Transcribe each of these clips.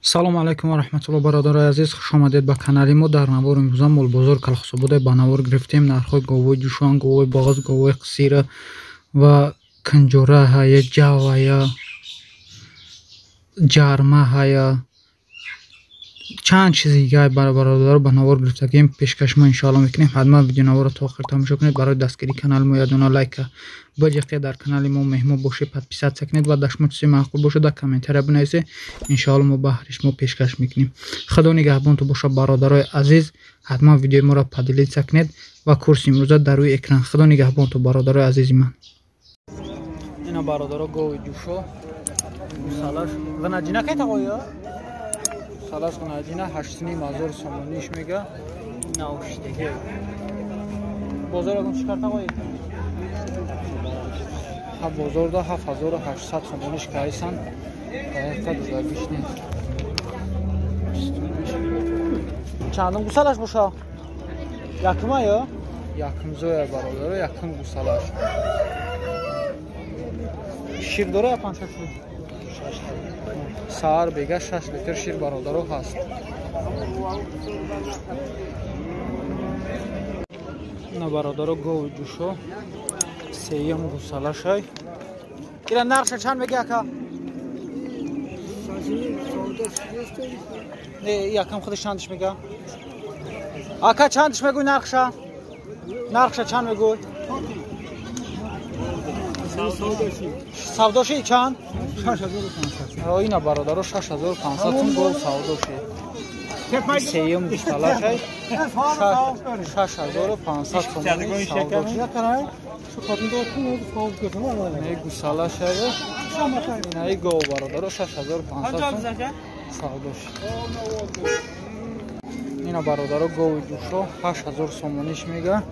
Салом алайкум ва раҳматуллоҳ, бародарои азиз, хуш омадед ба канали мо. Дар навори имрӯза молбозор Калхособода ба навор гирифтем нархҳои говои ҷӯшон, говои бағоз, говои қисира ва кунҷора ҳая, ҷав ҳая, ҷарма ҳая, чанд чизи дигар бародаро ба навор гирифтагем, пешкаш мо иншоалло мекунем. Ҳатман видеонаворро то охир тамошо кунед. Барои дастгирии канали мо ядона лайка баҷиқе, дар канали мо меҳмон бошед, подписаться кунед ва дар шумо чизе маъқул бошад, дар комментария бинависед, иншоалло мо баҳри шумо пешкаш мекунем. Худо нигаҳбонтон бошад, бародарои азиз. Ҳатман видеои моро поделиться кунед ва курси имрӯза дар рӯи экран. Худо нигаҳбонтон, бародарои азизи ман. Ина бародаро, гови ҷӯшо гусалаш ғанаҷина кайтағоя, гусалаш ғанаҷина 8,5 ҳазор сомониш мега. Наоштеге бозор ягон чӣ картағои? Бозорда 7800 сомониш кайсан, дақиқа додагиш нест. Чандум гусалаш боша? Якума ё якум зоя, бародаро, якум гусалаш. Шир дора я панҷ шаш литр? Саҳар бега 6 литр шир, бародаро, ҳаст. На бародаро, гови ҷӯшо сеюм гусалашай. Ира нархша чанд меги, ака? Не, якам худаш чандиш мега, ака? Чандиш мегӯй нархша? Нархша чанд мегӯй? Савдоши чанд? Ина бародаро, 6500 сум гов савдоши. Сеюм гусалашай, 6500 сомони савдоши. Гусалашай инаи гов, бародаро, 6500 сум савдоши. Ина бародаро, гови ҷӯшо 8000 сомониш мега.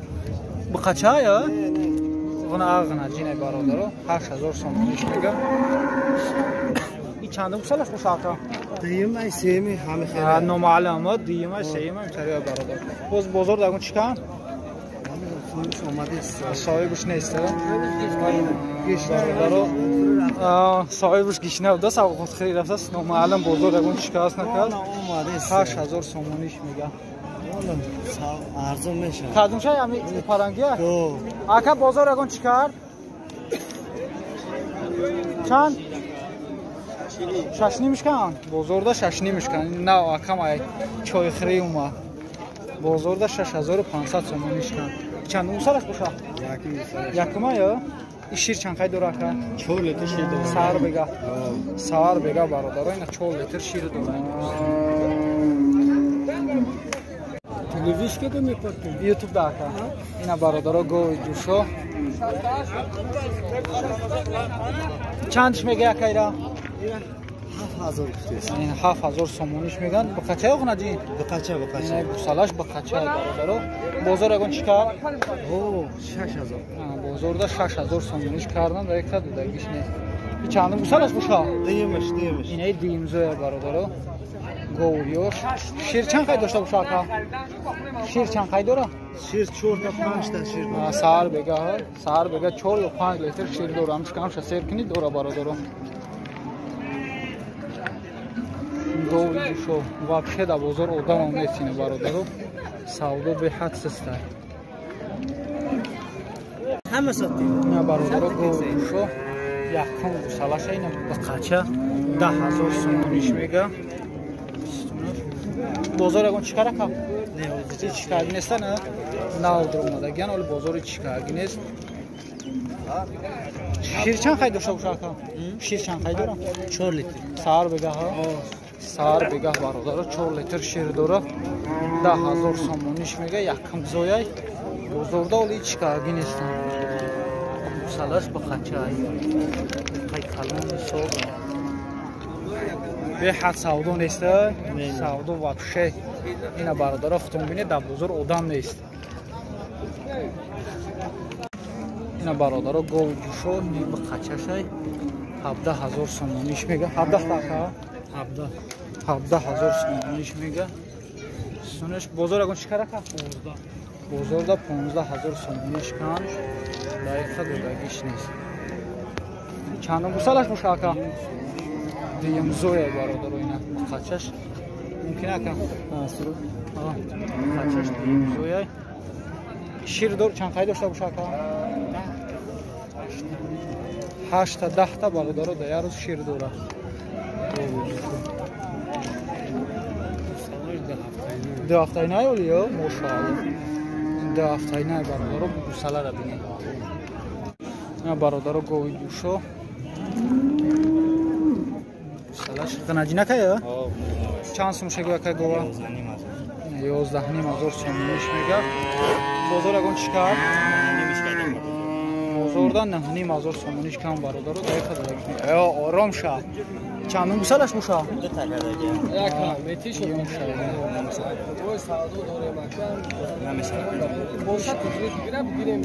Биқачая ғна ағна ҷине, бародаро, 8000 сомониш мега. И чандум гусалаш боша, ака? Дуюмай, сеюми ҳами хел. Номаълум, дуюмай, сеюмай имтариа, бародар. Боз бозор дагун чӣ кан? Соҳибаш нест, бародаро, соҳибаш гишна буда, савғотхӯрӣ рафтааст. Номаълум бозор ягон чӣ кааст, накард. 8000 сомониш мега. Арзон мешавад. Кадумшай, ами парангия? Ака, бозор ягон чӣ кард? Чанд? Шашнимиш кан? Бозорда шашнимиш кан. На, акам ай чойхӯрӣ омад. Бозорда 6500 сомониш кан. Чандум гусалаш боша? Якума ё? И шир чанд қай дора, ака? 4 литр шир дора. Саҳар бега? Саҳар бега, бародаро, ина 4 литр шир дора. Ютуб да, ака. Ина бародаро, гови ҷӯшо чандш мега, ака, ира? 7000 сомониш меган. Бақача оғнаҷи? Бақача, бақача. Гусалаш бақача, бародаро. Бозор ягон чӣ кард? 6000. Бозорда 6000 сомониш кардан, дар якта додагиш нест. Чандум гусалаш боша? Дуюмаш, дуюмаш. Инаи дуюмзоя, бародаро, говёш. Шир чанд қай дошта боша, ака? Шир чанд қай дора? Шир чорта, панҷта шир дора. Саҳар бега, саҳар бега 4 ё 5 литр шир дора. Ҳамшикамша сер кунӣ, дора, бародаро. Гови ҷӯшо вообще дар бозор одамам нест, ина бародаро, савдо беҳад систай. Ҳама сотдем. Ина бародаро, гови ҷӯшо якум гусалаша, ина бақача, 10 000 сомониш мега. Бозор ягон чӣ карака? Чӣ карги неста, на нав дуромадагиан, оли бозори чӣ карги нест. Шир чанд қай дошта боша, ака? Шир чанд қай дора? 4 литр. Саҳар бегаҳ? Саҳар бегаҳ, бародаро, 4 литр шир дора. 10 000 сомониш мега. Якум зояй, бозорда оли чӣ карги нестан. Гусалаш бақачай, қай калони сол. Беҳад савдо неста, савдо вообще. Ина бародаро, худтон бинед, дар бозор одам нест. Ина бародаро, гови ҷӯшо бақачашай, 17 000 сомониш мега. Ҳабдаҳ така? 17 000 сомониш мега. Сунаш бозор ягон чӣ карака? Бозорда 15 000 сомониш кан, дақиқа додагиш нест. Чандум гусалаш боша, ака? Дуюм зоя, бародаро, ина. Қачаш мумкин ака? Қачаш дуюмзояй. Шир дор чанд қай дошта боша ака? 8 10 та бародаро да як рӯз шир дора. Ду ҳафтаи най оли ё? Мошаалло. Ду ҳафтаи най бародаро гусалара бинед. На бародаро гови ҷӯшо. Гусалаш ғанаҷина кая? Чанд сум шегӯя кай гова? 11.5 ҳазор сомониш мега. Бозор ягон чӣ кард? Бозорда 9.5 ҳазор сомониш кам бародаро дақиқа додагиш. Э, ором ша. Чандум гусалаш боша?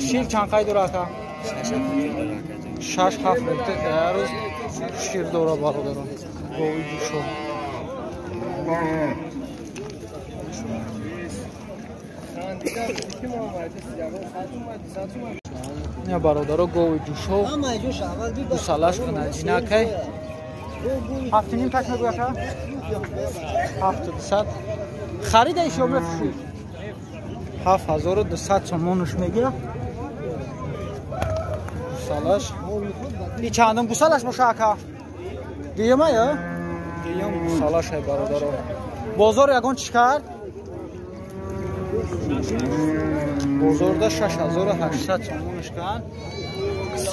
Шир чанд қай дора ака? 6-7 литр дар рӯз шир дора бародаро. Гови ҷӯшо. Я бародаро гови ҷӯшо. Гусалаш ғанаҷинакай. 7.5 так мегӯя ака? 7.200. Харидаиш ё мефурӯшӣ? 7200 сомонуш мегирад. Гусалаш. И чандум гусалаш боша ака? Дуюма ё? Дуюм гусалаш ай бародаро. Бозор ягон чӣ кард? Бозорда 6800 сомонуш кард.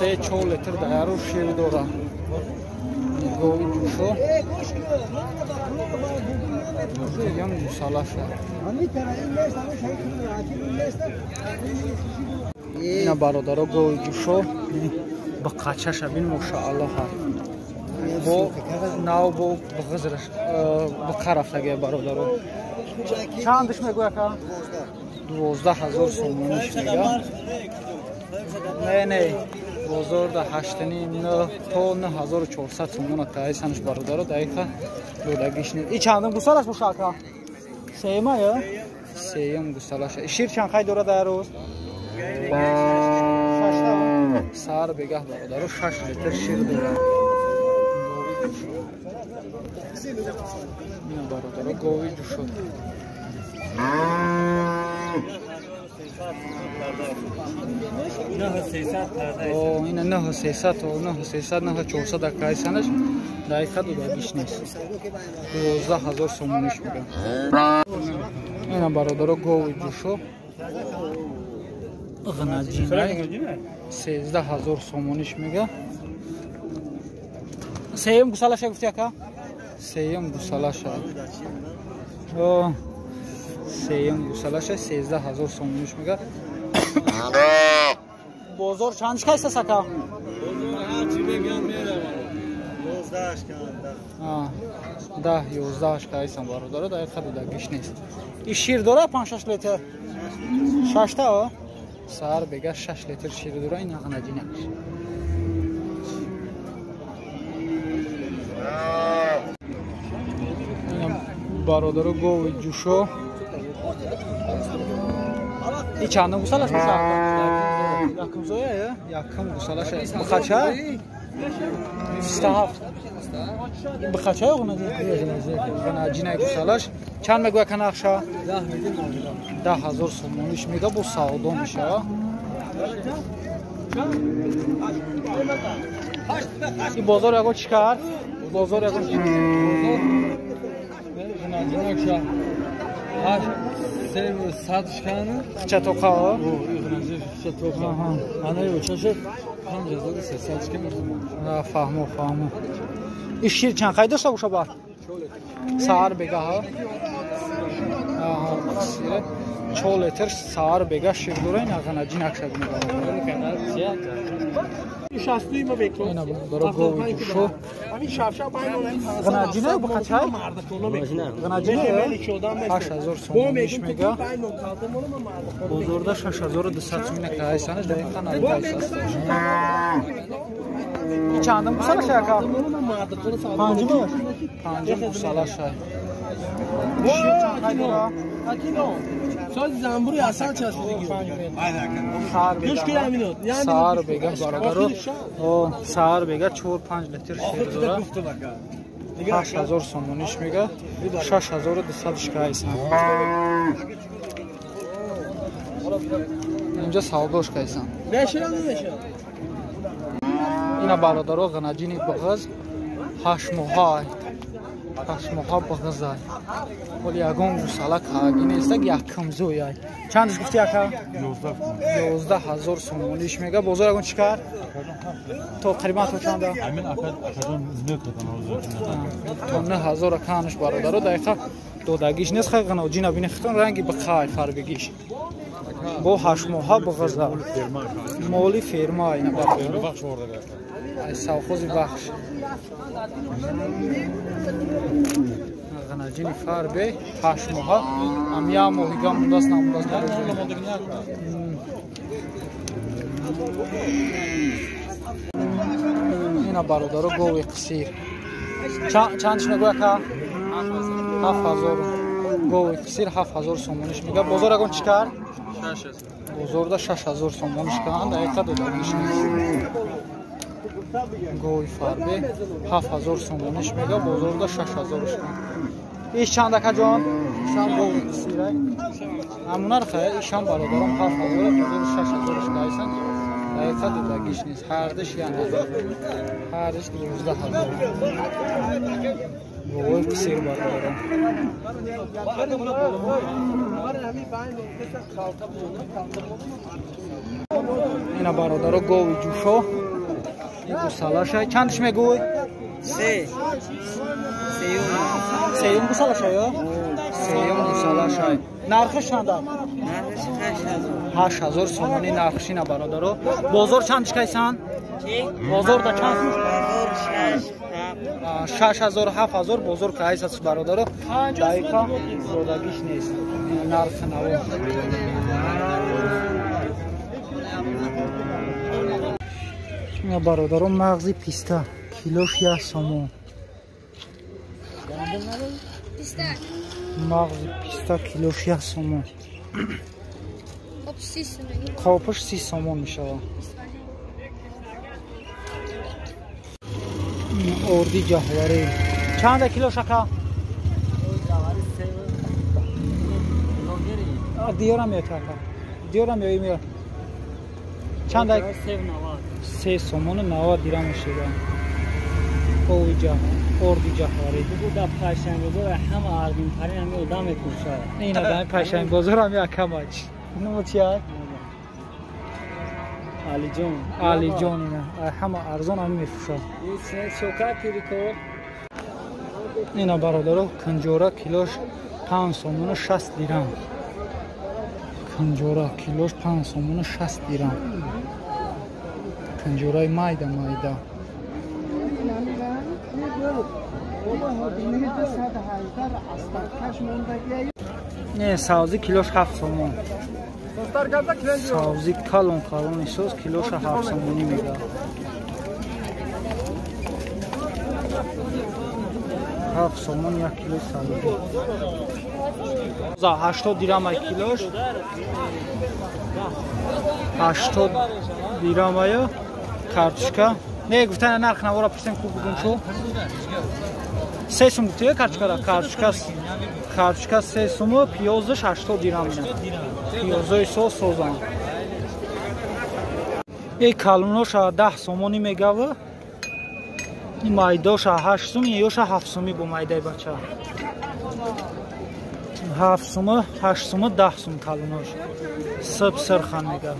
3-4 литр дар як рӯз шир дора. Гови ҷӯшо. Дуюм гусалаш. Ина бародаро гови ҷӯшо ба қачаша бин мошаалло ҳа. Бо нав бо ғизраш ба қарафтагия бародаро. Чандиш мегӯя ка? 12 000 сомониш мега. Не, не. Бозорда 8.5 то 9400 сомона таисанш бародаро дақиқа додагиш не. И чандум гусалаш боша ака? Сеюма ё? Сеюм гусалаш. Шир чанд қай дора дар рӯз? 6 сар бегаҳ бародаро 6 литр шир дора. Ина бародаро гови ҷӯшо. О, ина 9300 то 9300 9400 акайсанаш дақиқа додагиш нест. 12 000 сомониш мегӯям. Ина бародаро гови ҷӯшо. Ғанаҷинай 13 000 сомониш мега. Сеюм гусалаша гуфти ака? Сеюм гусалаша. О, сеюм гусалаша 13 000 сомониш мега. Бозор чанд шикаст ака? Бозор ҳарчи меган меравам. 11 шикаст. 10 11 шикаст бародаро дақиқа додагиш нест. И шир дора 5-6 литр? 6 та? Сар бега 6 литр шир дора ин ғанаҷинакш. Бародаро гови ҷӯшо. И чандум гусалаш боша? Якум зоя я? Якум гусалаш. Бухача? 27. Бухача ё ғанаҷинай гусалаш? Чанд мегӯя ка нақша? 10 000 сомониш мега бо савдо мешава. И бозор ягон чӣ кард? Бозор ягон чӣ Чатоқа? Фаҳмо, фаҳмо. И шир чанд қай дошта боша бар? Саҳар бегаҳ? 4 литр саҳар бега шир дора ин ғанаҷинак шад мега. Ина бародаро гови ҷӯшо. Ғанаҷина бухачай? Ғанаҷина 8000 сомониш мега. Бозорда 6200 сомона кайсанаш дақиқа надайсаст. И чандум гусалаш ака? Панҷум? Панҷум гусалаш. Шир чанд қай дора? Сар бега бародаро. Сар бега 4-5 литр шир дора. 8000 сомониш мега, 6200 кайсан. Инҷа савдош кайсан. Ина бародаро ғанаҷини бағаз 8 моҳа. 8 моҳа бағазай. Вали ягон гусала кааги нестак, якм зӯяй. Чандаш гуфти ака? 11000 сомониш мега. Бозор ягон чӣ кард? То қарибан то чанда? То 9000 аканаш бародаро дақиқа додагиш нест. Хай ғанаҷина бини хитон ранги бақай фарбегиш. Бо 8 моҳа бағаза. Моли ферма ина бародаро. Ай совхози бахш. Ғанаҷини фарбе 8 моҳа. Ам як моҳига мондааст, намондааст. Ина бародаро гови қисир. Чандаш мегӯ ака? 7000. Гови қисир 7000 сомониш мега. Бозор ягон чӣ кард? Бозорда 6000 сомониш канд, дақиқа додагиш нест. Гови фарбе 7000 сомониш мега, бозорда 6000 канд. Иш чанд ака ҷон? Ишам гови қисирай. Ҳамунар хай, ишам бародаром 7000, бозор 6000 кайсан. Дақиқа додагиш нест. Ҳардиш 1000. Ҳардиш 12000. Гови қисир бародаром. Ина бародаро гови ҷӯшо. Гусалашай. Чандаш мегӯй? Се. Сеюм гусалашай, ё? Сеюм гусалашай. Нархиш чанда? Нархиш 8000 сомонӣ нархиш ина бародаро. Бозор чандаш кайсан? Бозорда чанд? 6000 7000 бозор кайсас бародаро. Дақиқа додагиш нест. Нарх наво. Ина бародаро мағзи писта килош 1 сомон. Мағзи писта килош 1 сомон. Қопаш 30 сомон мешавад. Орди ҷаҳварӣ чанда килош ака? Диёрам меёд ака. Диёрам меёй меёд. Чанда? 3 сомону 90 дирам мешава. Орди ҷаҳварӣ. Да пашанбе бозор ҳама арзонтарин ҳами одам мефурӯшад. Ина да пашанбе бозор ҳами акамач. Ному чия? Алиҷон. Алиҷон ина ҳама арзон ҳами мефурӯшад. Шока пирико. Ина бародаро канҷора килош 5 сомону 60 дирам. Канҷора килош 5 сомону 60 дирам. Канҷораи майда майда. Не, савзи килош 7 сомон. Савзи калон калони соз килош 7 сомонӣ мега. 7 сомон 1 кило савзи. 80 дирам килош. 80 дирам картошка. Не, гуфтан нарх навора пурсем ку бугум шу. 3 сум гуфти картошкара. Картошка 3 сум, пиёзаш 80 дирам ина. Пиёзои соз созан. Эй калоноша 10 сомонӣ мегава. Ин майдоша 8 сум, ёша 7 сумӣ бо майдаи бача. 7 сум, 8 сум, 10 сум калонош. Сиб сирхан мега.